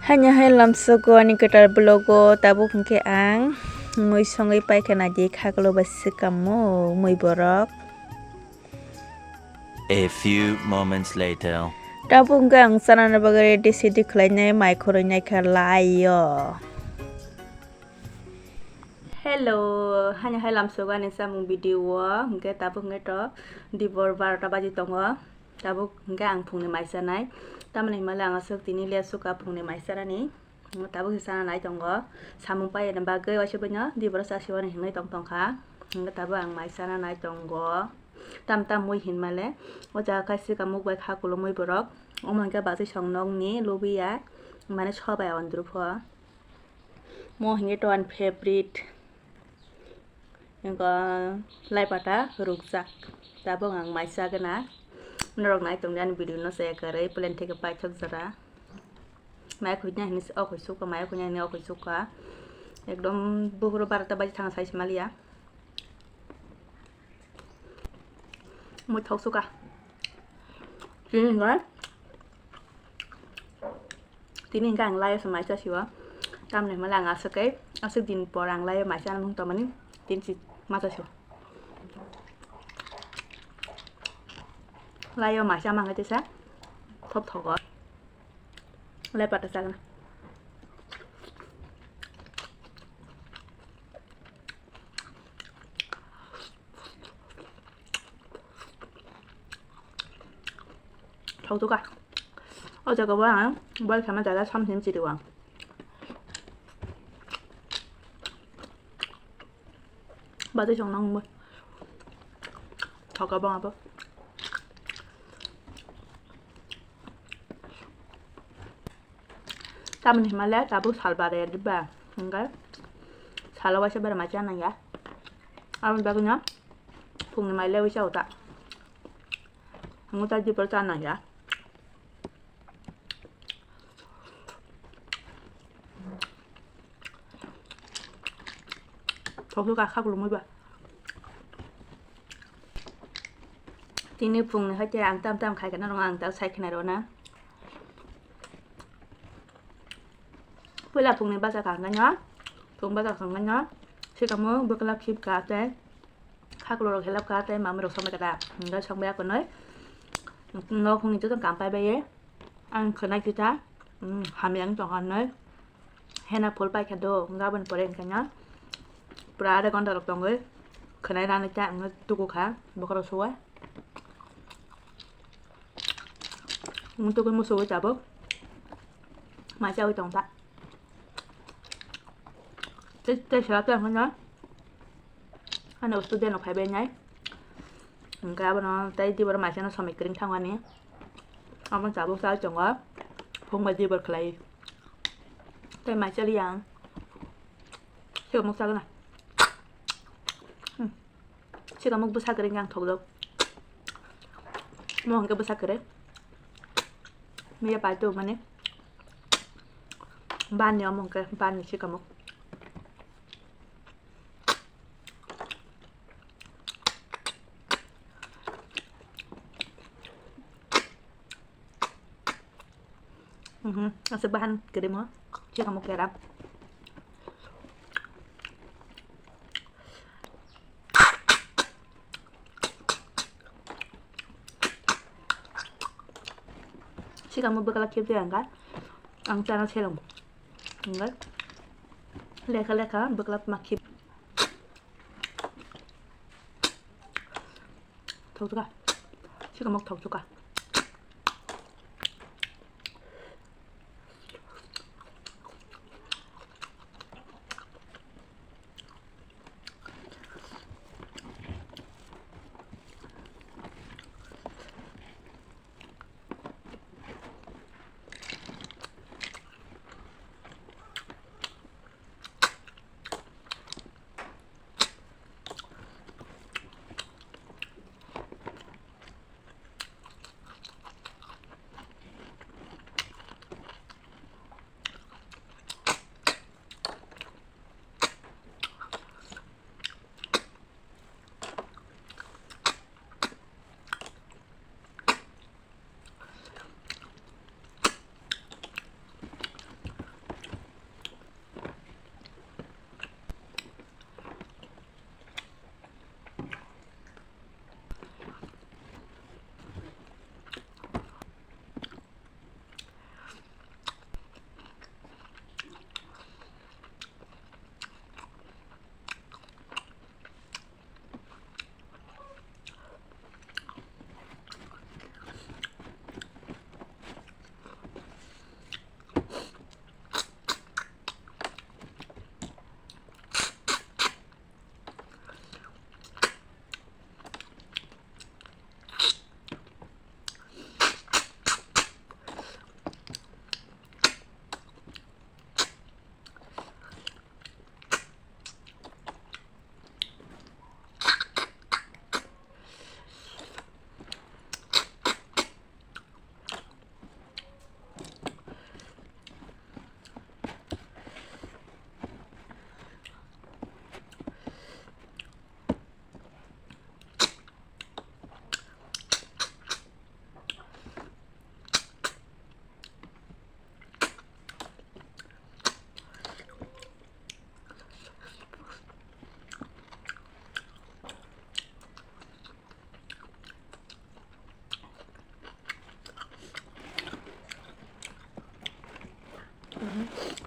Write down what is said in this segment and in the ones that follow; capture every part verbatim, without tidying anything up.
Haino hai lamsogo ani kwtal vlogo, tabuk hwnkhe ang mui songwi paikha naidi khaklo bai swkamo mui borok. A few moments later. Tabuk hwnkhe ang chanani bagwi ready sidi khlainai, mai khurui naikha laio. Hello, haino hai lamsogo ani chamung video o, hwnkhe tabuk hwnkhe to dibor barota baji tongo. Tabuk hwnkhe ang phungni mai chanai. Tamoni himale ang aswk tini le suka phungni mai chanani. Tabuk se chana nai tongo. Samung paiyani bagwi waisa buino diboro chasiwani hinwi tong tongkha. Hwnkhe tabuk ang mai chana nai tongo. Tam tam mui hinmale. O jaga kaisa muk bai kha kulumui borok. Omo hwnkhe bachai song nokni lubiya. Mane sobai ondru pho. Mo hwnkhe to ani favorite. Wngkha lai pata rukjak. Tabuk ang mai chagwna. Norok nai tongdi ani video no chaya kwrwi, plan theke paithak jora. Mai khujna hini o khoi sukha, mai khujna hini o khoi sukha. Ekdom buphuru barota baji thang sai se maliya. Mui thok sukha. Tini hwnkhe, tini hwnkhe ang laio se mai chasio. Tamni hwnmale ang aswk khe, aswk din por ang laio mai chana mung tongmani, tini si ma chasio. Laio mai cha mangkhe tisa, thop thogo. Lai pata chagwna. Thok thok kha. O jaga o ang boil khaima jaga samsini chiriwang. Bajai song nang bo. Thok kha bo abo. Tamoni himale tabuk sal bare diba. Hingke salo waisa bare mai cha nangya. Aboni bagwino phungni mai le waisa uta. Ang uta dibor cha nangya. Thok thok kha khulumui ba. Tini phungni hai khe ang tam tam khai kheno rwna ang ta sai khna rwna. Puila phungni bacha kha hwnkhe no, phung bacha kha hwnkhe no, sikamo bwkla khip kha tei khaklorok helap kha tei mamirok somai kha da. Hwnkhe songbai ya kwnwi, nok phungni joto kam pai bai ye. Ang khwnai kisa, mm, hamya wng tongkha hinwi. Hena phul paikha do, hwnkhe aboni pore hwnkhe no pura adha ghonta rok tongwi khwnai ranai ta wngwi tukukha bokhorok soi. Wng tukui musuwi tabuk mai chawi tongkha. Tei, tei sara tei hwnkheno. Ano student rok phaibai nai. Hwnkhe abono tei diboro mai chano somoi kwrwng thangmani. Abono tabuk chawi tongo. Phung bai dibor khlai. Tei mai chaliya ang. Sikomok chagwna. Hmm. Sikomok bwsa kwrwng ang thokjak. Mo hwnkhe bwsa kwrwng. Miya pai tubumani. Bani omo hwnkhe bani sikomok. Mhm, aswk bahan kwrwimo. Sikomok kera. Sikomok bwkla khibdi ang kha. Ang chana selong. Hingkhe lekha lekha bwkla ma khib. Thokjwkha. Sikomok thokjwkha.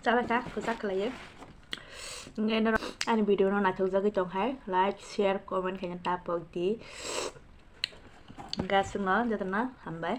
Chala kha, puja khlaiyo. Hingke norok ani video no naithok jagwi tong hai, like, share, comment khaina ta pok di. Hingke aswkno jotono hambai.